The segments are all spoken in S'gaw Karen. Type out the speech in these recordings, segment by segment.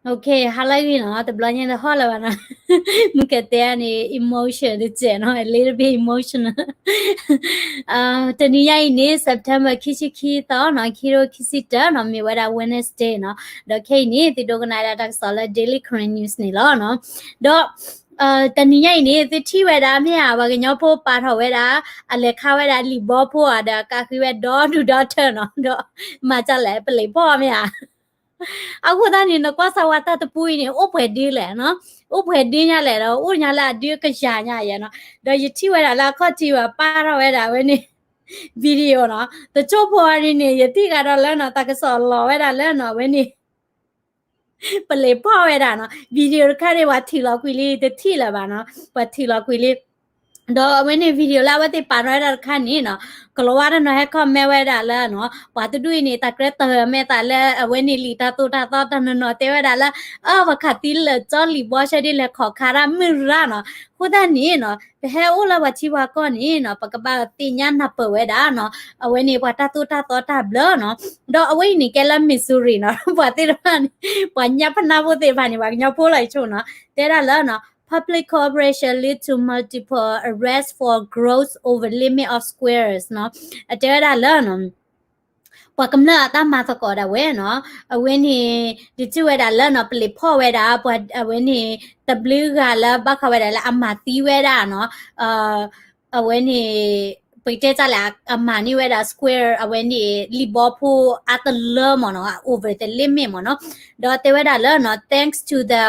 ဟါလၢအဂ့ၤနီၤ, တဘျီညါတဟီၣ်လၢၤဘၣ်နီၤ, မုၢ်ကတဲန့ၣ် emotion တစဲးနီၤ, a little bit emotional. တနံၤညါအံၤန့ၣ် September ခံဆံခံသီနီၤ, ခံကထိခံဆံတၢနီၤ, မ့ၢ်ဝဲဒၣ် Wednesday နီၤ, ဒီးခဲအံၤန့ၣ် သုဒိကနၣ်ဝဲဒၣ်တၢ်ကစီၣ်လၢ Daily Karen News န့ၣ်လီၤနီၤ, ဒီး တနံၤညါအံၤန့ၣ် သုထံၣ်ဝဲဒၣ်မ့ၢ်ဧါ, ပှၤကညီဖိပာ်ထီၣ်ဝဲဒၣ် အလဲၤခးဝဲဒၣ်လံာ်ဘီဖိဧါ, ဒီးကးဃံဝဲဒီဒူၣ်ဒီထၢနီၤ, ဒီးမၤဒ်လဲၣ် ပလံာ်ဖီၣ်မ့ၢ်ဧါ. အဃိသတးန့ၣ် နကွၢ်စၢၤဝဲတၢ်တပူအံၤန့ၣ် အိၣ်ပှဲၤဒုလဲၣ်နီၤ, အိၣ်ပှဲၤဒုညါလဲၣ်ဒီး အိၣ်ညါလၢအဒုကယၤညါယဲနီၤ, ဒီးယထံၣ်ဝဲဒၣ်လၢအခီၣ်ထံးဘၣ် ပာ်ထီၣ်ဝဲဒၣ်ဝဲန့ၣ် video နီၤ, တစိၢ်ဖိအံၤန့ၣ် ယထံၣ်ဂၤဒီးလၢနီၤ, တၢ်ကစီၣ်လီၤဝဲဒၣ်လၢနီၤ, အဝဲန့ၣ် ပလံာ်ဖီၣ်ဝဲဒၣ်နီၤ, video တခါန့ၣ် ပှၤထံၣ်လီၤကွံာ်လံ တထံၣ်လၢၤဘၣ်နီၤ, ပှၤထံၣ်လီၤကွံာ်လံ. ဒီးအဝဲန့ၣ် video လၢအဝဲသ့ၣ်ပာ်ထီၣ်ဝဲဒၣ်တခါန့ၣ်နီၤ, ကလီၤဝါတနီၤဟဲ comment ဝဲဒၣ်လၢနီၤ, ပှၤတဒူၣ်အံၤန့ၣ် တၢ်ကြၢးတၢၢ်မဲာ်သးလၢ အဝဲန့ၣ်လံာ်တၢ်သိၣ်တၢ်သီတၢ်နီၤနီၤ တဲဝဲဒၣ်လၢ အၢ ပှၤခးသံလၢာ်ကၠီလံာ်ဘီဆၢဒ်လဲၣ် ခိးခးတၢ်မုၢ်ရၢ်နီၤ. အဃိသတးန့ၣ်နီၤ, ပဟဲအိၣ်လၢပှၤထံပှၤကီၢ်န့ၣ်နီၤ, ပကဘၣ်သ့ၣ်ညါနၢ်ပၢၢ်ဝဲဒၣ်နီၤ, အဝဲန့ၣ်ပှၤတၢ်သိၣ်တၢ်သီတၢ်ဘျၢနီၤ. ဒီးအဝဲအံၤန့ၣ် ကဲလၢ Missouri နီၤ, ပှၤသ့ၣ်တဖၣ်န့ၣ် ပှၤညၣ်ဖနၢ်ဖိသ့ၣ်တဖၣ်န့ၣ် ပှၤကညီဖိလီၤအဆိနီၤ, တဲဒၣ်လၢနီၤ, public cooperation lead to multiple arrest for grows over limit of squares နီၤ. အတဲဝဲဒၣ်လၢနီၤ ပှၤကမျၢၢ်အတၢ်မၤသကိးဒၣ်ဝဲနီၤ, အဝဲန့ၣ် ဒုးထံၣ်ဝဲဒၣ်လၢနီၤ, ပလံာ်ဖီၣ်ဝဲဒၣ် ပှၤအဝဲန့ၣ် တဘျုးဂၤလၢဘၣ်ဃးဝဲဒၣ်လၢအမၤသံဝဲဒၣ်နီၤ, အဝဲန့ၣ် ပကတဲတၢ်လဲၣ် အမၤန့ၢ်ဝဲဒၣ် square အဝဲန့ၣ် လံာ်ဘီဖိအါတလၢမ့ၢ်နီၤ, over the limit မ့ၢ်နီၤ. ဒီးတဲဝဲဒၣ်လၢနီၤ, thanks to the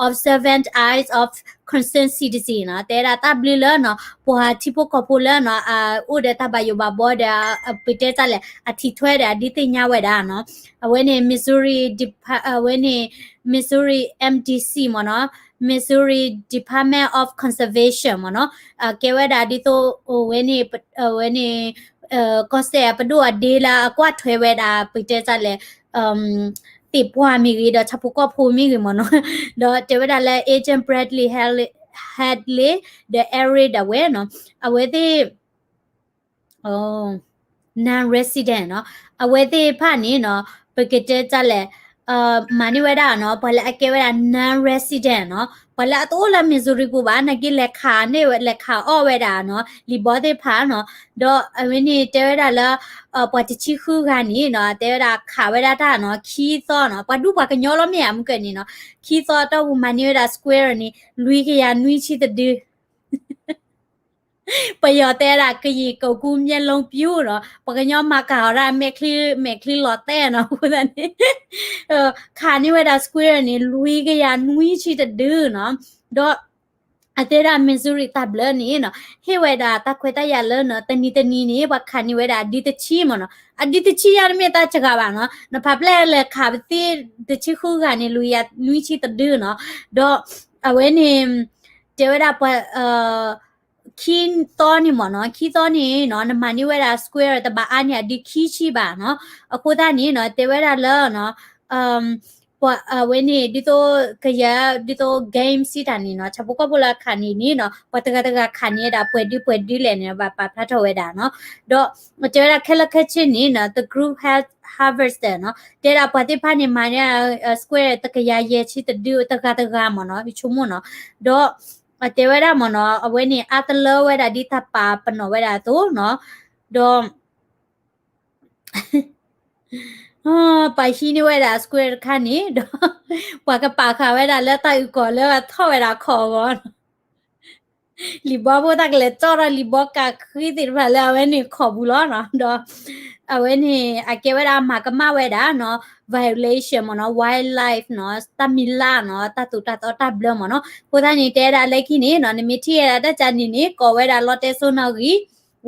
observant eyes of concerned citizen နီၤ, တဲဒၣ်တၢ်ဘျုးလၢနီၤ, ပှၤထံဖိကီၢ်ဖိလၢနီၤ, အိၣ်ဒီးတၢ်ဘၣ်ယိၣ်ဘၣ်ဘီဒီး ပကတဲတၢ်လဲၣ် အထံၣ်ထွဲဒီး ဒုးသ့ၣ်ညါဝဲဒၣ်နီၤ. အဝဲန့ၣ် Missouri Dep- အဝဲန့ၣ် Missouri M D C မ့ၢ်နီၤ, Missouri Department of Conservation မ့ၢ်နီၤ, ကဲဝဲဒၣ်ဒ်သိး အဝဲန့ၣ် အဝဲန့ၣ် ကီၢ်စဲၣ်အပဒိၣ်အဒ့လၢအကွၢ်ထွဲဝဲဒၣ် ပကတဲတၢ်လဲၣ် သ့ၣ်ပှၢ်မ့ၢ်ဂ့ၤ ဒီးဆၣ်ဖိကီၢ်ဖိမ့ၢ်ဂ့ၤမ့ၢ်နီၤ, ဒီးတဲဝဲဒၣ်လၢ Agent Bradley Hadley ဒီး Eric ဒၣ်ဝဲနီၤ, အဝဲသ့ၣ် non-resident နီၤ, အဝဲသ့ၣ်တဖၣ်န့ၣ်နီၤ, ပကတဲတၢ်လဲၣ် မၤန့ၢ်ဝဲဒၣ်နီၤ, ပှၤလၢအကဲဝဲဒၣ် non-resident နီၤ, ပှၤလၢအတအိၣ်လၢ Missouri ပူၤဘၣ်, နာ်က့လဲၤခးန့ၢ်ဝဲ လဲၤခးအီၣ်ဝဲဒၣ်နီၤ, လံာ်ဘီသ့ၣ်တဖၣ်နီၤ, ဒီးအဝဲန့ၣ်တဲဝဲဒၣ်လၢ ပှၤတဆံဃုဂၤန့ၣ်နီၤ, တဲဝဲဒၣ်ခးဝဲဒၣ်တၢ်နီၤ, ခံသီနီၤ, ပှၤဒူၣ်ပှၤကညီလီၤမ့ၢ်ဧါ မုၢ်ကၢၢ်န့ၣ်နီၤ, ခံသီတီၢ်ပူၤမၤန့ၢ်ဝဲဒၣ် square န့ၣ် လွံၢ်ကယၤနွံဆံတဒု ပယီၤတဲဒၣ် ကရင်ကိးကူမျက်လုံးပြူးနီၤ, ပှၤကညီမၤကၤအီၤဒၣ် မဲာ်ချံ မဲာ်ချံလီၤတဲာ်နီၤ, အဃိသတးန့ၣ် ခးန့ၢ်ဝဲဒၣ် square န့ၣ် လွံၢ်ကယၤနွံဆံတဒုနီၤ, ဒီး အတဲဒၣ် Missouri တၢ်ဘျၢန့ၣ်နီၤ, ဟ့ၣ်ဝဲဒၣ်တၢ်ခွဲးတၢ်ယာ်လၢနီၤ, တနံၤတနံၤန့ၣ် ပှၤခးန့ၢ်ဝဲဒၣ် အဒုတဆံမ့ၢ်နီၤ, အဒုတဆံယါတမ့ၢ်တၢ်စှၤဘၣ်နီၤ, နဖးဖျဲၣ်လဲၤခးပသ့ၣ်တဆံဃုဂၤန့ၣ် လွံၢ်ကယၤနွံဆံတဒုနီၤ, ဒီး အဝဲန့ၣ် တဲဝဲဒၣ်ပှၤ ခံသီန့ၣ်မ့ၢ်နီၤ, ခံသီန့ၣ်နီၤ, နမၤန့ၢ်ဝဲဒၣ် square တဘၣ်အါန့ၢ်အဒုခံဆံဘၣ်နီၤ, အဃိသတးန့ၣ်နီၤ, တဲဝဲဒၣ်လၢနီၤ ပှၤအဝဲန့ၣ် ဒ်သိးကယၤ ဒ်သိး game စံးတၢ်န့ၣ်နီၤ, ဆၣ်ဖိကီၢ်ဖိလၢအခးန့ၣ်န့ၣ်နီၤ, ပှၤတဂၤတဂၤခးန့ၢ်ဒၣ် ပှဲၤဒုပှဲၤဒုလဲၣ်န့ၣ် ဘၣ်ပာ်ဖျါထီၣ်ဝဲဒၣ်နီၤ, ဒီးတဲဝဲဒၣ်ခဲလၢာ်ခဲဆ့န့ၣ်နီၤ, the group has harvested နီၤ, တဲဒၣ်ပှၤသ့ၣ်တဖၣ်န့ၣ် မၤန့ၢ် square တကယၤယဲၢ်ဆံတဒု တဂၤတဂၤမ့ၢ်နီၤ, ယဆိကမိၣ်နီၤ, ဒီး တဲဝဲဒၣ်မ့ၢ်နီၤ, အဝဲန့ၣ် အါတလၢဝဲဒၣ်ဒ်တၢ်ပာ်ပနီၣ်ဝဲဒၣ်အသိးနီၤ, ဒီး ပှၤဟံးန့ၢ်ဝဲဒၣ် square တခါန့ၣ် ဒီး ပှၤကပာ်ဃာ်ဝဲဒၣ်လၢတၢ်အုၣ်ကီၤလၢအထီၣ်ဝဲဒၣ်ခိးအဂီၢ်နီၤ, လံာ်ဘီဖိတၢ်ကလဲၤကၠီၣ်ထီၣ်လံာ်ဘီကးဃံသ့ၣ်တဖၣ်လၢအဝဲန့ၣ်ခိးပူၤလီၤနီၤ, ဒီး အဝဲန့ၣ် အကဲဝဲဒၣ်မၤကမၣ်ဝဲဒၣ်နီၤ, violation မ့ၢ်နီၤ, wildlife နီၤ, တၢ်မံၤလၢ်နီၤ, တၢ်သိၣ်တၢ်သီတၢ်ဘျၢမ့ၢ်နီၤ, အဃိသတးန့ၣ် တဲဒၣ်လၢခံန့ၣ်နီၤ, နမ့ၢ်ထံၣ်ဝဲဒၣ်တၢ်ကၢန့ၣ်န့ၣ် ကိးဝဲဒၣ်လီတဲစိနီၣ်ဂံၢ်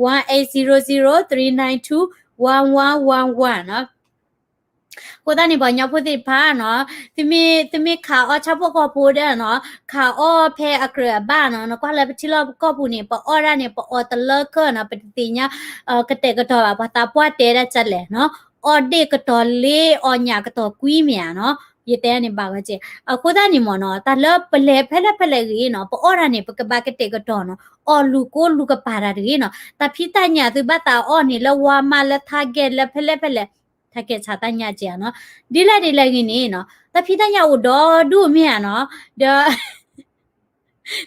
one eight zero zero three nine two one one one one နီၤ. အဃိသတးန့ၣ် ပှၤကညီဖိသ့ၣ်တဖၣ်နီၤ, သုမ့ၢ်ခးအီၣ်ဆၣ်ဖိကီၢ်ဖိဒီးနီၤ, ခးအီၣ်ဖဲအကြၢးအဘၣ်နီၤ, နကွၢ်လၢပထံလီၢ်ပကီၢ်ပူၤန့ၣ် ပအီၣ်ဒၣ်န့ၣ် ပအီၣ်တလၢကၢၢ်နီၤ, ပတသ့ၣ်ညါ ကတဲာ်ကတီၤဘၣ် ပှၤသးပှၢ်တဲဒၣ်ကလဲၣ်နီၤ, အီၣ်ဒ့ၣ်ကတီၤလ့ အီၣ်ညၣ်ကတီၤကွံမ့ၢ်ဧါနီၤ, ယတဲန့ၣ်ဘၣ်ဝဲကဲ. အဃိသတးန့ၣ်မ့ၢ်နီၤ, တၢ်လၢပလဲၤဖဲလဲၣ်ဖဲလဲၣ်ဂ့ၤနီၤ, ပအီၣ်ဒၣ်န့ၣ် ပကဘၣ်ကတဲာ်ကတီၤနီၤ, အီၣ်လူၤကိလူၤကပၤတၢ်တဂ့ၤနီၤ, တၢ်ဖံးတၢ်ညၣ်သုဘၣ်သးအီၣ်န့ၣ် လၢ Walmart လၢ Target လၢဖဲလဲၣ်ဖဲလဲၣ်, Target ဆးတၢ်ညၣ်ကဲနီၤ, ဒ်လဲၣ်ဒ်လဲၣ်ဂ့ၤန့ၣ်နီၤ, တၢ်ဖံးတၢ်ညၣ်အိၣ်ဒီဒူၣ်မ့ၢ်ဧါနီၤ,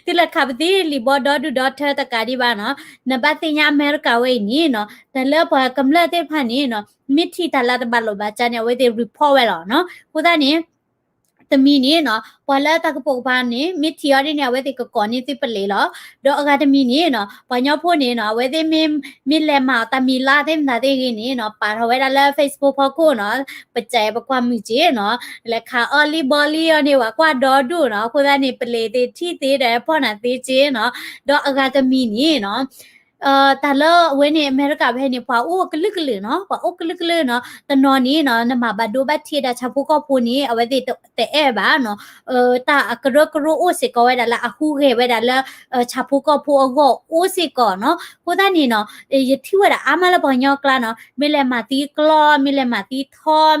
ဒီး သုလဲၤခးပသံလံာ်ဘီဒီဒူၣ်ဒီထၢတကးဒံးဘၣ်နီၤ, နဘၣ်သ့ၣ်ညါအမဲရကၤဝဲအံၤန့ၣ်နီၤ, တၢ်လၢပှၤကမျၢၢ်သ့ၣ်တဖၣ်န့ၣ်နီၤ မ့ၢ်ထံၣ်တၢ်လၢတဘၣ်လိာ်ဘၣ်ကါန့ၣ် အဝဲသ့ၣ် report ဝဲလီၤနီၤ. အဃိသတးန့ၣ် တမံၤန့ၣ်နီၤ ပှၤလၢတၢ်ကပိာ်ကပၤန့ၣ် မ့ၢ်ထံၣ်အီၤဒ်န့ၣ် အဝဲသ့ၣ်ကကိးန့ၢ်သုပလံာ်လီၤ. ဒီးအဂၤတမံၤန့ၣ်နီၤ ပှၤကညီဖိန့ၣ်နီၤ အဝဲသ့ၣ်မ့ၢ် မ့ၢ်လဲၤမၤအီၤတၢ်မံၤလၢ်သ့ၣ်မတၤသ့ၣ်ဂ့ၤန့ၣ်နီၤ ပာ်ထီၣ်ဝဲဒၣ်လၢ Facebook ဖီခိၣ်နီၤ, ပစဲးပကွၢ်မုာ်က့နီၤ, လဲၤခးအီၣ်လံဘီလံအီၤန့ၣ် ပှၤကွၢ်ဒီဒူၣ်နီၤ. အဃိသတးန့ၣ် ပလံာ်သ့ၣ်ထံၣ်သ့ဒီး ဖီၣ်နၤသ့က့နီၤ. ဒီးအဂၤတမံၤန့ၣ်နီၤ တၢ်လၢအဝဲန့ၣ် အမဲရကၤဖဲန့ၣ် ပှၤအိၣ်ကလုာ်ကလုာ်နီၤ, ပှၤအိၣ်ကလုာ်ကလုာ်နီၤ. တနီၤန့ၣ်နီၤ နမၤဘၣ်ဒိဘၣ်ထံးဒၣ်ဆၣ်ဖိကီၢ်ဖိန့ၣ် အဝဲသ့ၣ်တအဲၣ်ဘၣ်နီၤ. တၢ်အကရၢကရိအိၣ်စ့ၢ်ကီးဝဲဒၣ်လၢအဟူးဂဲၤဝဲဒၣ်လၢ ဆၣ်ဖိကီၢ်ဖိအဂီၢ်အိၣ်စ့ၢ်ကီးနီၤ. အဃိသတးန့ၣ်နီၤ ယထံၣ်ဝဲဒၣ်အါမးလၢပှၤကညီကျါနီၤ မ့ၢ်လဲၤမၤသံကျီၢ် မ့ၢ်လဲၤမၤသံထီ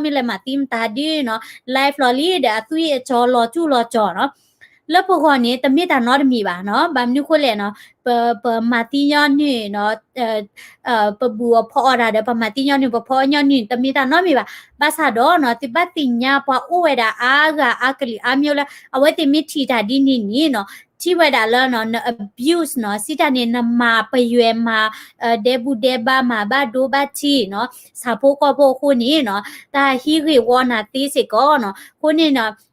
မ့ၢ်လဲၤမၤသံမတၤဒုနီၤ live လီၤလံဒီးအသွံၣ်အစီၤလီၤကၠူၣ်လီၤစီၤနီၤ. လၢပဂီၢ်န့ၣ် တမ့ၢ်တၢ်နီတမံၤဘၣ်နီၤ. ဘၣ်မနုၤဃိလဲၣ်နီၤ ပ ပမၤသံညီနုၢ်နီၤ ပဘူၣ်အီၣ်ဖီအီၣ်တၢ်ဒီး ပမၤသံညီနုၢ် ပဖီအီၣ်ညီနုၢ် တမ့ၢ်တၢ်နီတမံၤဘၣ်. ဘၣ်ဆၣ်ဒီးနီၤ သုဘၣ်သ့ၣ်ညါပှၤအိၣ်ဝဲဒၣ်အါဂၤအါကလုာ်အါမျိုးလၢ အဝဲသ့ၣ်မ့ၢ်ထံၣ်တၢ်ဒ်န့ၣ်န့ၣ်နီၤ ထံၣ်ဝဲဒၣ်လၢနီၤ န abuse နီၤ စံးတၢ်န့ၣ် နမၤပယွဲမၤ ဒဲဘူဒဲဘါမၤဘၣ်ဒိဘၣ်ထံးနီၤ ဆၣ်ဖိကီၢ်ဖိအဃိန့ၣ်နီၤ တၢ်ဟံးဂ့ၢ်ဝီနၤသ့စ့ၢ်ကီးနီၤ. အဃိန့ၣ်နီၤ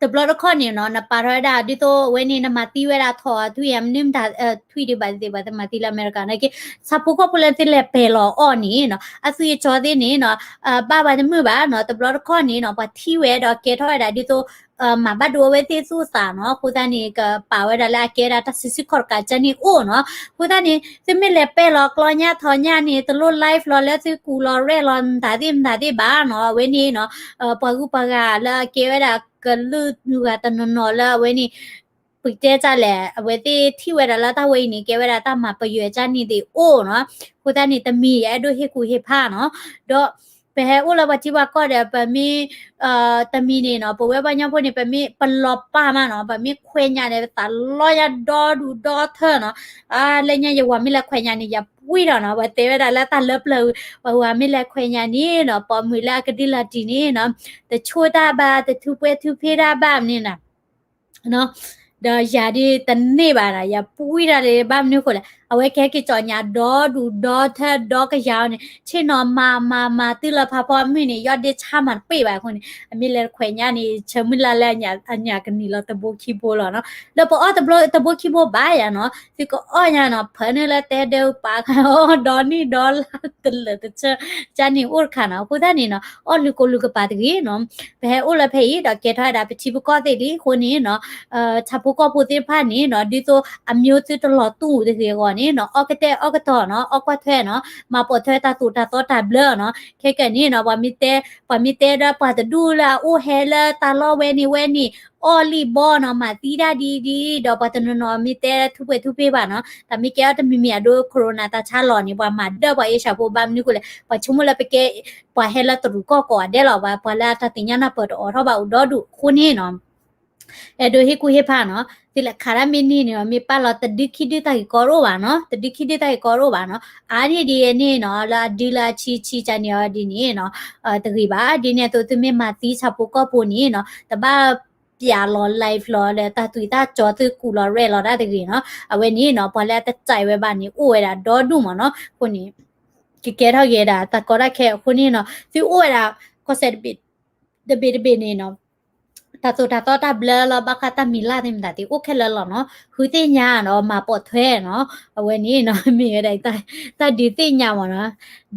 တဘျီတခီၣ်န့ၣ်နီၤ နပာ်ထီၣ်ဝဲဒၣ် ဒ်သိးအဝဲန့ၣ် နမၤသံဝဲဒၣ်ထီၣ်ထွံၣ်မနုၤမတၤ ထွံၣ်ဒံးဘၣ်သ့ၣ်သ့ၣ် ပှၤတမၤသံလၢအမဲရကၤနာ်က့ ဆၣ်ဖိကီၢ်ဖိလၢသုလဲၤပဲာ်လီၤအီၤန့ၣ်နီၤ အသွံၣ်အစီၤသ့ၣ်န့ၣ်နီၤ ဘၣ်ပှၤတမုာ်ဘၣ်နီၤ. တဘျီတခီၣ်န့ၣ်နီၤ ပှၤထံၣ်ဝဲဒီးကဲထီၣ်ဝဲဒၣ်ဒ်သိး မၤဘၣ်ဒိအဝဲသ့ၣ်သူၣ်သးနီၤ. အဃိသတးန့ၣ် ကပာ်ဝဲဒၣ်လၢအကဲဒၣ်တၢ်စုဆူၣ်ခီၣ်တကးကၢ်န့ၣ်အိၣ်နီၤ. အဃိသတးန့ၣ် သုမ့ၢ်လဲၤပဲာ်လီၤကျီညၣ်ထီၣ်ညၣ်န့ၣ် တလိၣ် live လီၤလၢသုကူၣ်လီၤရဲၣ်လီၤမတၤသ့ၣ်မတၤသ့ၣ်ဘၣ်နီၤ. အဝဲန့ၣ်နီၤ ပှၤဂုၤပှၤဂၤလၢအကဲဝဲဒၣ်ကလုာ်ဂၤတနီၤနီၤလၢအဝဲန့ၣ် ပတဲတၢ်လဲၣ် အဝဲသ့ၣ်ထံၣ်ဝဲဒၣ်လၢတၢ်ဝဲအံၤန့ၣ် ကဲဝဲဒၣ်တၢ်မၤပယွဲကၢ်န့ၣ်သ့ၣ်အိၣ်နီၤ. အဃိသတးန့ၣ် တမံၤယအဲၣ်ဒိးဟ့ၣ်ကူၣ်ဟ့ၣ်ဖးနီၤ. ဒီး ပဟဲအိၣ်လၢပှၤထံပှၤကီၢ်ဒီး ပမ့ၢ် တမံၤန့ၣ်နီၤ ပဝဲပှၤကညီဖိန့ၣ် ပမ့ၢ်ပလီၤပာ်မးနီၤ ပမ့ၢ်ခွဲးညၣ်န့ၣ် ပသးလီညါဒီဒူၣ်ဒီထၢနီၤ. လၢညါယဝၤမ့ၢ်လဲၤခွဲးညၣ်န့ၣ် ယပှံၢ်ထီၣ်နီၤ ပှၤတဲဝဲဒၣ်လၢတၢ်လၢပျၢၤ ပှၤဝၤမ့ၢ်လဲၤခွဲးညၣ်န့ၣ်နီၤ ပိာ်မုၣ်လၢအကဒုလီၤတံၢ်န့ၣ်နီၤ တဆိၣ်တၢ်ဘၣ် တထူးပှဲၤထူးဖ့တၢ်ဘၣ်မနုၤနီၤ ဒီးယၤဒ်တန့ၢ်ဘၣ်နီၤ ယပှံၢ်တၢ်လၢဘၣ်မနုၤဃိလဲၣ် အဝဲကဟဲက့ၤကၠီၣ်ညၣ်ဒီဒူၣ်ဒီထၢဒီကယၤအီၤန့ၣ် ဆ့ၣ်နီၤမၤမၤမၤတုၤလၢဖးဖီအမုၢ်န့ၣ် ယီၢ်ဒ့ဆါမၤတပှဲၤဘၣ်အဃိန့ၣ် အမ့ၢ်လဲၤခွဲးညၣ်န့ၣ် ဆၢမုၢ်လၢ်လၢအညၣ်ကနံၤလီၤတဘိခံဘိလီၤနီၤ. ဒီးပအီၣ်တဘိခံဘိဘၣ်ယၤနီၤ သုကအီၣ်ညါနီၤ ဖၢနုာ်လၢတဲဒၢပာ်ခါအီၣ်ဒီနံၣ်ဒီလါတလၢာ်တဆၢ ကၢ်န့ၣ်အိၣ်တခါနီၤ. အဃိသတးန့ၣ်နီၤ အီၣ်လုၢ်ကိလုၢ်ကပၤတဂ့ၤနီၤ ပဟဲအိၣ်လၢဖဲအံၤ ဒီးကဲထီၣ်ဝဲဒၣ်ပထံပကီၢ်သ့ၣ်လံအဃိန့ၣ်နီၤ ဆၣ်ဖိကီၢ်ဖိသ့ၣ်တဖၣ်န့ၣ်နီၤ ဒ်သိးအမျိုးသုတလီၤတူၢ်တဂ့ၤအဂီၢ်န့ၣ်နီၤ အီၣ်ကတဲာ်အီၣ်ကတီၤနီၤ အီၣ်ကွၢ်ထွဲနီၤ မၤပိာ်ထွဲတၢ်သိၣ်တၢ်သီတၢ်ဘျၢနီၤ. ခဲကနံၣ်အံၤနီၤ ပှၤမ့ၢ်တဲ ပှၤမ့ၢ်တဲဒီးပှၤတဒူၣ်လၢအအိၣ်ဟဲလၢတၢ်လီၢ်ဝဲန့ၣ်ဝဲန့ၣ် အီၣ်လံၣ်ဘီနီၤ မၤသံတၢ်ဒ်ဒ် ဒီးပှၤတနီၤနီၤမ့ၢ်တဲထူးပှဲၤထူးဖ့ဘၣ်နီၤ တၢ်မ့ၢ်ကဲအီၤတမံၤမံၤအဒိ corona တၢ်ဆါလီၤန့ၣ် ပှၤမၤဒၢပှၤအ့ၣ်ၡၣ်ဖိဘၣ်မနုၤဃိလဲၣ် ပှၤဆိကမိၣ်လၢပကဲ ပှၤဟဲလၢတရူးကီၢ်ကိးဂၤဒဲးလီၤ ပှၤ ပှၤလၢအတၢ်သ့ၣ်ညါနၢ်ပၢၢ်တအိးထီၣ်ဘၣ်အိၣ်ဒီဒူၣ်အဃိန့ၣ်နီၤ အဲၣ်ဒိးဟ့ၣ်ကူၣ်ဟ့ၣ်ဖးနီၤ သုလဲၤခးတၢ်မ့ၢ်န့ၢ်န့ၣ် မ့ၢ်ပာ်လီၤတဒုခံဒုတၢ်ဂ့ၢ်ကီတအိၣ်ဘၣ်နီၤ တဒုခံဒုတၢ်ဂ့ၢ်ကီတအိၣ်ဘၣ်နီၤ အါန့ၢ်ဒ်အံၤန့ၣ်နီၤ လၢအဒုလၢအဆံဆံကၢ်န့ၣ်အီၤဒ်န့ၣ်နီၤ တဂ့ၤဘၣ် ဒ်န့ၣ်အသိးသုမ့ၢ်မၤသံဆၣ်ဖိကီၢ်ဖိန့ၣ်နီၤ တဘၣ်ပျးလီၤ live လီၤ လၢတၢ်သူၣ်တၢ်ကၠီသုကူၣ်လီၤရဲၣ်လီၤတၢ်တဂ့ၤနီၤ အဝဲန့ၣ်နီၤ ပှၤလၢအတစဲးဝဲဘၣ်န့ၣ် အိၣ်ဝဲဒၣ်ဒီဒူၣ်မးနီၤ အဃိန့ၣ် ကကဲထီၣ်က့ၤဒၣ်တၢ်ကီတၢ်ခဲအဃိန့ၣ်နီၤ သုအိၣ်ဝဲဒၣ် ကီၢ်စဲၣ်တဘ့ၣ် တဘ့ၣ်တဘ့ၣ်န့ၣ်နီၤ တၢ်သိၣ်တၢ်သီတၢ်ဘျၢလီၤ ဘၣ်ဃးတၢ်မံၤလၢ်သ့ၣ်မတၤသ့ၣ် အိၣ်ခဲလၢာ်လီၤနီၤ ဃုသ့ၣ်ညါနီၤ မၤပိာ်ထွဲနီၤ အဝဲန့ၣ်နီၤ မ့ၢ်ဝဲဒၣ် တၢ်ဒုးသ့ၣ်ညါမးနီၤ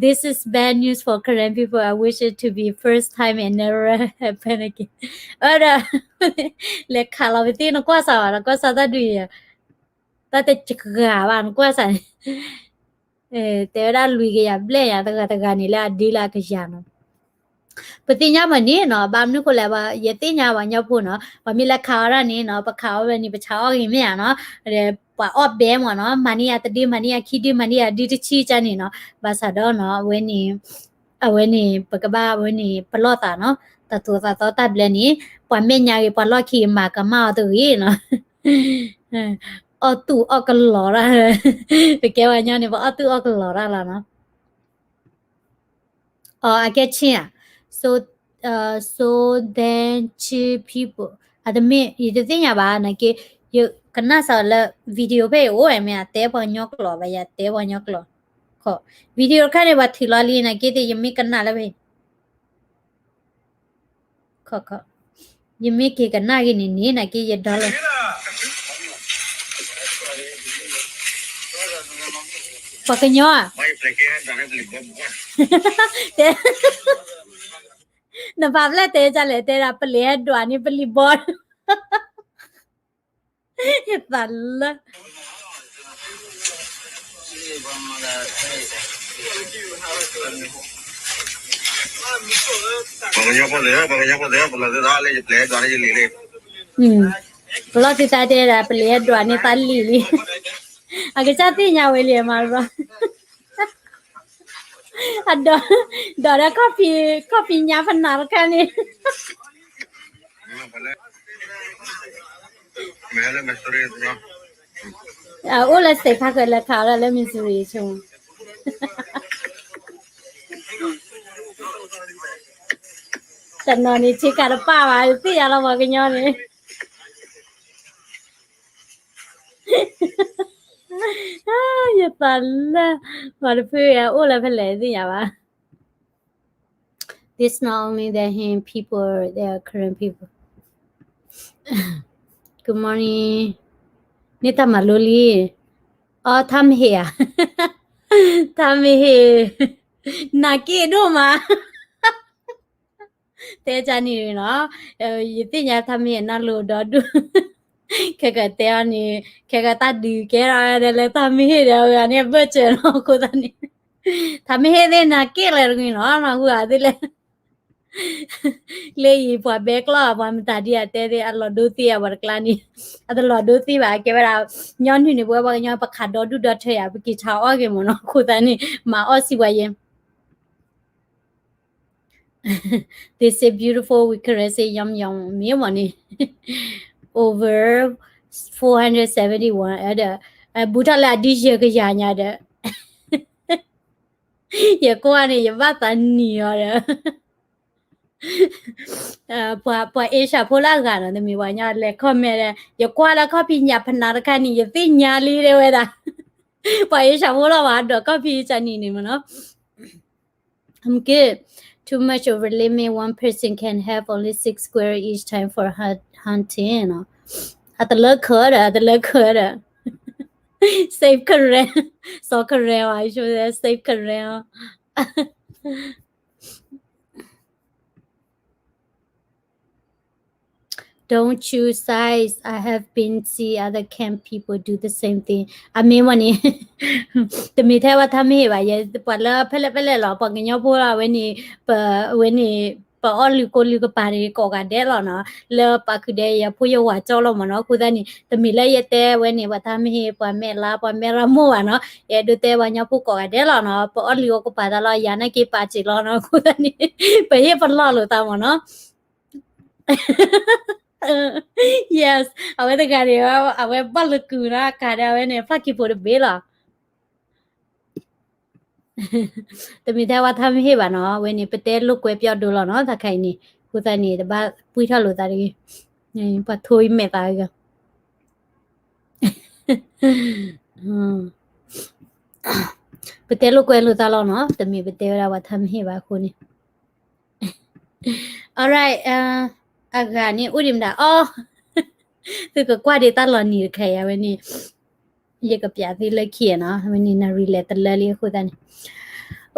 This is bad news for Karen people. I wish it to be first time and never happen again. အဒီး လဲၤခးလီၤပသ့ၣ် နကွၢ်စၢ်ဘၣ် နကွၢ်စၢ်တၢ်ဒုးယၤ တၢ်တကဂၤဘၣ် နကွၢ်စၢ်န့ၣ် တဲဝဲဒၣ်လွံၢ်ကယၤဘျဲၣ်ညါ တဂၤတဂၤန့ၣ်လၢအဒုလၢအကယၤနီၤ ပသ့ၣ်ညါမးန့ၣ်နီၤ ဘၣ်မနုၤဃိလဲၣ် ယသ့ၣ်ညါပှၤကညီဖိနီၤ ပှၤမ့ၢ်လဲၤခးအီၣ်ဒၣ်န့ၣ်နီၤ ပခးအီၣ်ဝဲန့ၣ် ပဆါအီၣ်ဂ့ၤမ့ၢ်ဧါနီၤ ပှၤအီၣ်ဘဲမးနီၤ မၤန့ၢ်ယၤတဒု မၤန့ၢ်ယၤခံဒု မၤန့ၢ်ယၤဒုတဆံကၢ်န့ၣ်နီၤ ဘၣ်ဆၣ်ဒီးနီၤ အဝဲန့ၣ် အဝဲန့ၣ် ပကဘၣ်ဝဲန့ၣ် ပလီၢ်သးနီၤ တၢ်သိၣ်တၢ်သီတၢ်ဘျၢန့ၣ် ပှၤမဲာ်ညါဂ့ၤ ပှၤလီၢ်ခံဂ့ၤ မၤကမၣ်အီၤတဂ့ၤနီၤ အီၣ်တူၢ်အီၣ်ကလီၤတၢ် ပကဲပှၤကညီန့ၣ် ပအီၣ်တူၢ်အီၣ်ကလီၤတၢ်လီၤနီၤ အကဲဆ့ၣ်ဧါ so so then two people အတမ့ၢ် ယတသ့ၣ်ညါဘၣ် နာ်က့ ယကနၣ်စးလၢ video ဖဲအံၤအိၣ်ဝဲမ့ၢ် အတဲပှၤကညီကျိာ်ဘၣ် ယတဲပှၤကညီကျိာ် video တခါန့ၣ် ပှၤထုးလီၤလံ နာ်က့သ့ၣ် ယမ့ၢ်ကနၣ်လၢဖဲ ယမ့ၢ်က့ၤကနၣ်ဂ့ၤန့ၣ်န့ၣ် နာ်က့ယဒီလီၤ ပှၤကညီဧါ တဲ နပာ်ဖျါတဲဒ်လဲၣ် တဲဒၣ် ပလံၤဟဲဒွးန့ၢ်ပလံၤဘီ ယသးလၢ ပှၤကညီဖိသ့ၣ် ပှၤကညီဖိသ့ၣ် ပလီၢ်သ့ၣ်တၢ်လၢယပျဲၢ်ဒွးန့ၢ်ယလံၤလံ ပလီၢ်သ့ၣ်တၢ်တဲဒၣ် ပလံၤဟဲဒွးန့ၢ်သးလံၤလံ အကစၢ်သ့ၣ်ညါဝဲလံ မၤရ အဒီး ဒီးဒီး coffee coffee ညါဖနၤတခါန့ၣ် အိၣ်လၢ state ခါကလဲၤခးလၢ Missouri ဆိ တနီၤန့ၣ် ဆ့ကၤတပာ်ဘၣ် သ့ၣ်ညါလီၤ ပှၤကညီန့ၣ် ယသးလၢ ပှၤတဖုအံၤ အိၣ်လၢဖဲလဲၣ် သ့ၣ်ညါဘၣ် This not only the Hin people, they are Karen people. Good morning. န့ၣ်တၢ်မၤလိလံ. အီ ထါမဟ့ၣ်ဧါ. ထါမဟ့ၣ် နာ်က့ဒိၣ်မး တဲကနံၤနီၤ, ယသ့ၣ်ညါထါမဟ့ၣ်နၢ်လိၤဒီဒူၣ်, ခဲကတဲအီၤန့ၣ် ခဲကတၢ်ဒုးကဲထီၣ်ဒ်လၢထါမဟ့ၣ်ဒီး အဂၤန့ၣ်အဘၢၣ်စၢၤနီၤ, အဃိသတးန့ၣ် ထါမဟ့ၣ်သ့ၣ်နာ်က့လၢတဂ့ၤနီၤ, နၢ်ဟူဧါသ့ၣ်လဲၣ် လၢအံၤပှၤဘဲကျီၢ် ပှၤမတၤဒ်အတဲသ့ၣ် အလီၤဒိသံဧါ ပှၤတကျါန့ၣ်, အတလီၤဒိသံဘၣ်, ကဲဝဲဒၣ် ညီနုၢ်န့ၣ် ပဝဲပှၤကညီပခးဒီဒူၣ်ဒီထၢယၤ ပက့ၤထးအီၣ်က့ၤမ့ၢ်နီၤ, အဃိသတးန့ၣ် မၤအီၣ်စံးပှၤယဲ They say beautiful, we Karen say yum yum မ့ၢ်မ့ၢ်န့ၣ် over four hundred seventy one ဒီး ဘူးထီၣ်လၢအဒံယဲၢ်ကယၤညါဒီး ယကွၢ်န့ၣ် ယဘၣ်သးနံၤအီၤဒီး ပှၤ ပှၤ Asia ဖိလၢအဂၤနီၤ, တမ့ၢ်ပှၤကညီလဲၤ comment ဒီး ယကွၢ်လၢ coffee ညၣ်ဖနးတခါန့ၣ် ယသ့ၣ်ညါလံတဲဝဲဒၣ်, ပှၤ Asia ဖိလီၤ ပှၤဒီး coffee ကနံၤန့ၣ်မ့ၢ်နီၤ I'm good. Too much over limit. One person can have only six square each time for hunt- hunting. အတလၢခၢဒီး အတလၢခၢဒီး Save Karen. စီၤ Karen ဝဲ I should say Save Karen. Don't choose sides. I have been see other camp people do the same thing. အမ့ၢ်မ့ၢ်န့ၣ် တမ့ၢ်ထဲဝဲထါမဟ့ၣ်ဘၣ်, ယပှၤလၢဖဲလဲၣ်ဖဲလဲၣ်လီၤ, ပှၤကညီဖိလီၤ, အဝဲန့ၣ် ပ အဝဲန့ၣ် ပအီၣ်လုၢ်ကိလုၢ်ကပၤန့ၣ် ကိးဂၤဒဲးလီၤနီၤ, လၢပာ်ခုၣ်ဒဲးယဖိယဝၤကၠီလီၤမ့ၢ်နီၤ, အဃိသတးန့ၣ် တမ့ၢ်လၢယတဲဝဲန့ၣ် ပှၤထါမဟ့ၣ် ပှၤမဲာ်လါ ပှၤမဲာ်ရမိၢ်ဘၣ်နီၤ, ယအဲၣ်ဒိးတဲပှၤကညီဖိကိးဂၤဒဲးလီၤနီၤ, ပအီၣ်လုၢ်အီၣ်ကပၤသးလီၤ, ယၤနာ်က့ပာ်စ့ၢ်လီၤနီၤ, အဃိသတးန့ၣ် ပဟ့ၣ်ပလီၢ်လိာ်သးမ့ၢ်နီၤ Yes, အဝဲတဂၤန့ၣ် အဝဲဘၣ်လၢကုၢ်နီၤ ကၤဒီးအဝဲန့ၣ် ဖးကံၢ်ဖိတဘ့ၣ်လီၤ. တမ့ၢ်ထဲဝဲထါမဟ့ၣ်ဘၣ်နီၤ, အဝဲန့ၣ် ပတဲလိာ်ကွဲပျီဒိလီၤနီၤ, တၢ်ခါအံၤန့ၣ် အဃိသတးန့ၣ် တဘၣ်ပှံၢ်ထီၣ်လိာ်သးတဂ့ၤ, ပှၤထိမဲာ်သးဂၤ ပတဲလိာ်ကွဲလိာ်သးလီၤနီၤ, တမ့ၢ်ပတဲဝဲဒၣ်ပှၤထါမဟ့ၣ်ဘၣ်အဃိန့ၣ် Alright, အဂၤန့ၣ် အိၣ်ဒံးမတၤအီၤ, သုကကွၢ်ဒံးတၢ်လီၤနံၤတခါအံၤ အဝဲန့ၣ် ယကပျးသုလၢခံနီၤ, အဝဲန့ၣ် နၣ်ရံၣ်လဲၤတလၢလံအဃိသတးန့ၣ်,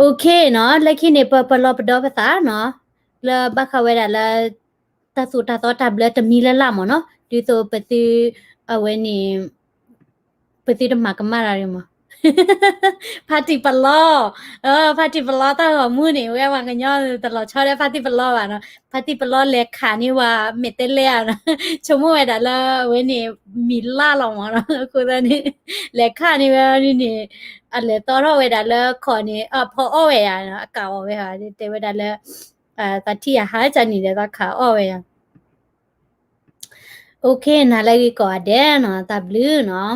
OK နီၤ, လၢခံန့ၣ် ပပလီၢ်ပဒီပသးနီၤ, လၢဘၣ်ဃးဝဲဒၣ်လၢ တၢ်သိၣ်တၢ်သီတၢ်ဘျၢတမံၤလၢ်လၢ်မ့ၢ်နီၤ, ဒ်သိးပသု အဝဲန့ၣ် ပသုတမၤကမၣ်တၢ်ဒ်မး ဖါတံၢ်ပလီၢ်, ဖါတံၢ်ပလီၢ်တၢ်ဂီၤမူန့ၣ် ဝဲပှၤကညီတလီၤဆီဒီး ဖါတံၢ်ပလီၢ်ဘၣ်နီၤ, ဖါတံၢ်ပလီၢ်လဲၤခးန့ၢ်ဝဲမဲာ်တဲးလဲးဧါနီၤ, ဆိကမိၣ်ဝဲဒၣ်လၢအဝဲန့ၣ် မံၤလၢ်လီၤမးနီၤ, အဃိသတးန့ၣ် လဲၤခးန့ၢ်ဝဲန့ၣ် အလဲၤတီထီၣ်ဝဲဒၣ်လၢခီၣ်န့ၣ် အဖီအီၣ်ဝဲယၤနီၤ, အကးအီၣ်ဝဲဟး တဲဝဲဒၣ်လၢ သးထံၣ်ယၤဟးကၢ်နံၤဒီးသးခးအီၣ်ဝဲယၤ OK နၤလၢဂ့ၤကိးဂၤဒဲးနီၤ, တၢ်ဘျုးနီၤ,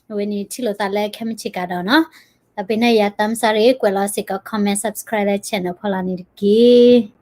အဝဲန့ၣ်ထံၣ်လိာ်သးလၢခဲမုၢ်ဆ့ၣ်ကၤဒီးနီၤ, တၢ်ပ့ၤနီၣ်ယၤ thumbs up ရ့ ကွဲးလီၤစ့ၢ်ကီး comment subscribe လၢ channel ဖီလာ်န့ၣ်တက့ၢ်.